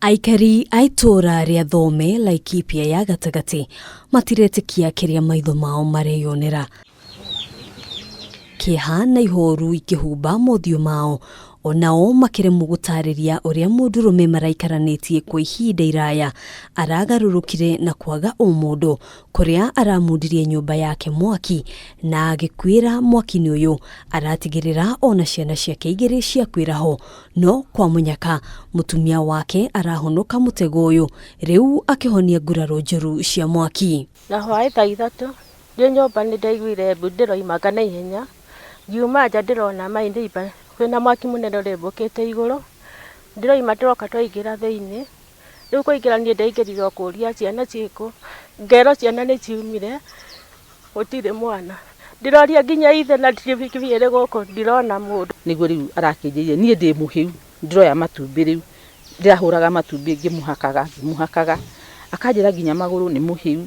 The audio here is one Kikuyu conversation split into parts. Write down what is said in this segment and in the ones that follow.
Aikari a itũũra rĩa Thome, Laikipia ya gatagatĩ matiretĩkia kĩrĩa maitho mao mareyonera. Kĩeha na ihoru ikĩhumba mothiũ mao, onao makĩremwo gũtarĩria ũrĩa mũndũrũme maraikaranĩtie kwa ihinda iraya aragarũrũkire na kwaga ũmũndũ kũrĩa aramundirie nyũmba yake mwaki na agĩkuĩra mwaki-inĩ ũyũ aratigĩrĩra ona ciana ciake igĩrĩ ciakuĩra ho no kwa mũnyaka mũtumia wake arahonoka mũtego ũyũ rĩu akĩhonia nguraro njũru cia mwaki. Na hwaĩ thaa 3 ndĩ nyũmba nĩ ndaiguire mbu ndĩroimanga na ihenya, ngiuma nja ndĩrona my neighbour kwĩna mwaki mũnene ũrembũkĩte igũrũ, ndĩroima tũroka twaingĩra thĩiniĩ, rĩu kũingĩra niĩ ndaingĩrire o kũria ciana ciĩkũ, ngerwo ciana nĩ ciumire, gũtirĩ mwana. Ndĩroria nginya ithe na TV ĩrĩ gũkũ ndirona mũndũ. Nĩguo rĩu arakĩnjĩrire niĩ ndĩ mũhĩu, ndĩroya matumbĩ rĩu, ndĩrahũraga matumbĩ ngĩmũhakaga ngĩmũhakaga, akanjĩra nginya magũrũ nĩ mũhĩu,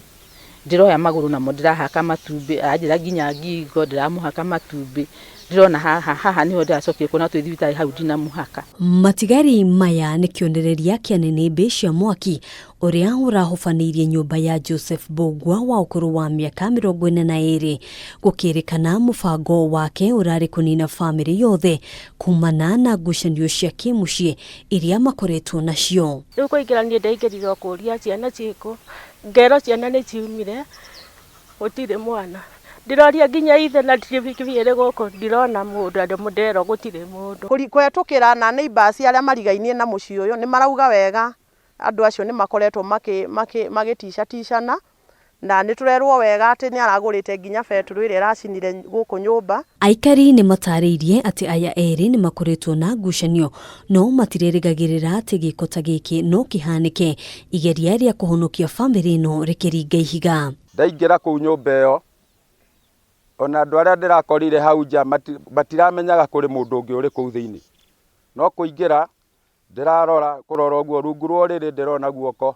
ndĩroya magũrũ namo ndĩrahaka matumbĩ, aranjĩra nginya ngingo ndĩramũhaka matumbĩ, ndĩrona haha haha nĩho ndĩracokire kuona twĩ thibitarĩ hau ndinamũhaka. Matigari maya nĩ kĩonereria kĩa nĩnĩmbĩ cia mwaki ũrĩa ũrahobanĩirie nyũmba ya Joseph Mbũgua wa ũkũrũ wa mĩaka 42 gũkĩrĩkana mũbango wake ũrarĩ kũnina famĩlĩ yothe kumana na ngucanio cia kĩmũciĩ iria makoretwo nacio. Rĩu kũingĩra niĩ ndaingĩrire o kũria ciana ciĩkũ, ngerwo ciana nĩ ciumire, gũtirĩ mwana. Ndĩroria nginya ithe na TV ĩrĩ gũkũ ndirona mũndũ, andũ ndĩrerwo gũtirĩ mũndũ. Kũhetũkĩra na neighbours arĩa marigainie na mũciĩ ũyũ nĩ marauga wega andũ acio nĩ makoretwo magĩticaticana na nĩ tũrerwo wega atĩ nĩ aragũrĩte nginya betũrũ ĩrĩa ĩracinire gũkũ nyũmba. Aikari nĩ matarĩirie atĩ aya erĩ nĩ makoretwo na ngucanio no matirerĩgagĩrĩra atĩ gĩko ta gĩkĩ no kĩhanĩke igeria rĩa kũhonokia famĩlĩ ĩno rĩkĩringa ihiga. Ndaingĩra kũu nyũmba ĩyo ona andũ arĩa ndĩrakorire hau nja matiramenyaga kũrĩ mũndũ ũngĩ ũrĩ kũu thĩinĩ. No kũingĩra ndĩrarora kũrora ũguo rungu rwa ũrĩrĩ ndĩrona guoko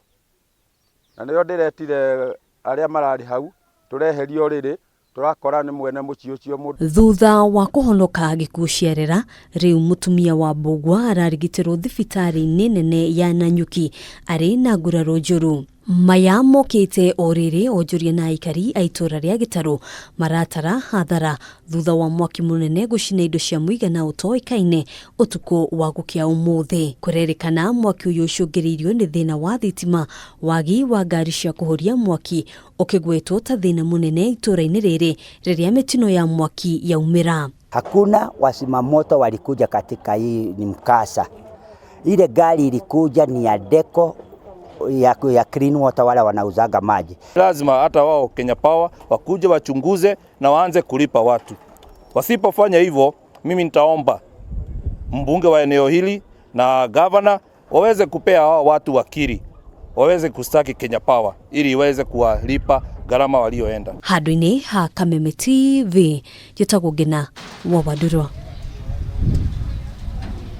na nĩrĩo ndĩretire arĩa mararĩ hau tũreherie ũrĩrĩ tũrakora nĩ mwene mũciĩ ũcio mũndũ. Thutha wa kũhonoka gĩkuũ ciarera, rĩu mũtumia wa Mbũgua ararigitĩrwo thibitarĩ-inĩ nene ya Nanyuki arĩ na nguraro njũru. Maya mokĩte o rĩrĩ onjoria na aikari a itũra rĩa Gĩtarũ maratara hathara thutha wa mwaki mũnene gũcina indo cia mũigana ũtoĩkaine ũtukũ wa gũkĩa ũmũthĩ. Kũrerĩkana mwaki ũyũ ũcũngĩrĩirio nĩ thĩna wa thitima, wagi wa ngari cia kũhoria mwaki ũkĩgwetwo ta thĩna mũnene itũra-inĩ rĩrĩ rĩrĩa mĩtino ya mwaki yaumĩra. Hakuna wazimamoto walikuja katika hii ni mkasa. Ile gari ilikuja ni ya Deco ya clean water, wale wanauzaga maji. Lazima hata wao Kenya Power wakuje wachunguze na waanze kulipa watu. Wasipofanya hivyo, mimi nitaomba mbunge wa eneo hili na governor waweze kupea hao watu wakili waweze kustaki Kenya Power ili iweze kuwalipa gharama walioenda. Handũ-inĩ ha Kameme TV, njĩtagwo Ngina wa Wandurwa.